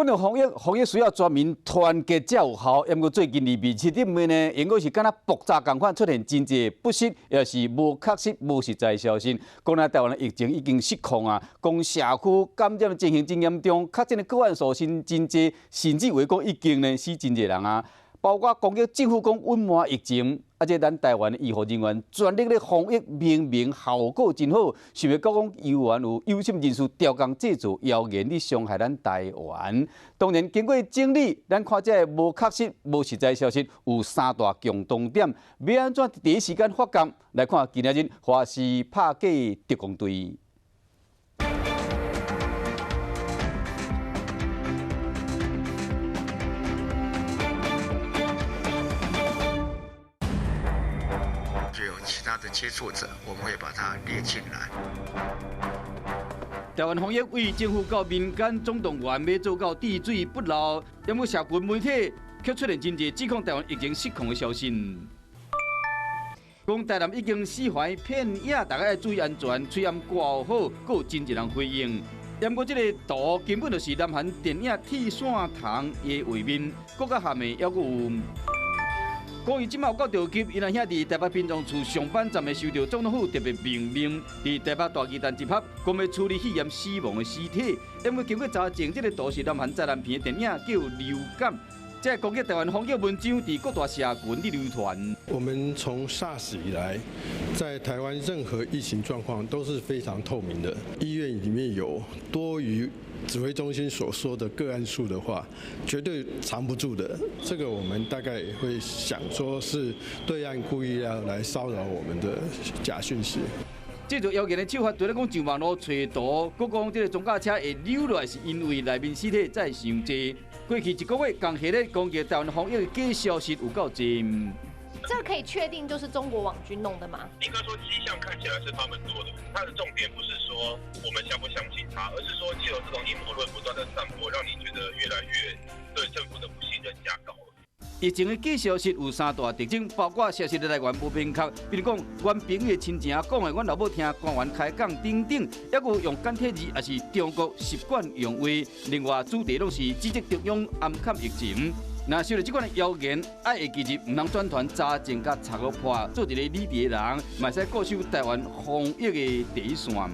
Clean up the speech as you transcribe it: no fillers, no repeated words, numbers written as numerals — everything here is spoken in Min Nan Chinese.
講到防疫，防疫需要全民團結才有效。毋過最近佇媒體頂面呢，應該是敢若爆炸仝款出現真濟不實，抑是無確實、無實在消息。講咱台灣的疫情已經失控啊，講社區感染情形真嚴重，確診的個案數真真濟，甚至話講已經呢死真濟人啊。包括攻擊政府講隱瞞疫情，啊，這咱台灣的醫護人員全力咧防疫，明明效果真好，想欲閣講猶原有有心人士刁工製造謠言，咧傷害咱台灣。當然，經過整理，咱看這個無確實、無實在消息有三大共同點，欲按怎第一時間發覺？來看今仔日華視拍假特工隊。有其他的接觸者，我們會把它列進來。台灣防疫對政府到民間總動員，欲做到滴水不漏。毋過社群媒體卻出現真濟指控台灣疫情失控的消息，講台南已經屍橫遍野，大家愛注意安全，喙罨掛好，閣有真濟人回應。毋過這个圖根本就是南韓電影《鐵線蟲》的畫面，閣較下面猶閣有。講伊這馬有夠著急，𪜶阿兄佇台北檳榔厝上班站會收著總統府特別命令，佇台北大巨蛋集合，講欲處理肺炎死亡的屍體。因為經過查證，這个圖是南韓災難片的電影叫《流感》，這個攻擊台灣防疫文章佇各大社群佇流傳。我們從 SARS 以來，在台灣任何疫情狀況都是非常透明的。醫院裡面有多於指揮中心所說的個案數的話，絕對藏不住的。這個我們大概也會想說，是對岸故意要來騷擾我們的假訊息。這種謠言的手法，除了講上網路揣圖，閣講這个裝甲車會溜落來，是因為內面屍體載傷濟。過去一個月，仝系列攻擊台灣防疫的假消息有夠濟。這個可以確定就是中國網軍弄的嗎？應該說跡象看起來是他們做的。它的重點不是說我們相不相信他，而是說藉由這種陰謀論不斷的散播，讓你覺得越來越對政府的不信任加高了。疫情的假消息有三大特徵，包括消息的來源無明確，比如講，阮朋友的親情講的，阮老母聽官員開講等等，抑閣有用簡體字，抑是中國習慣用話。另外，主題攏是指責中央掩蓋疫情。若受著這款的謠言，愛會記住，毋通轉傳查證佮查個破，做一个理智的人，嘛會使固守台灣防疫的第一線。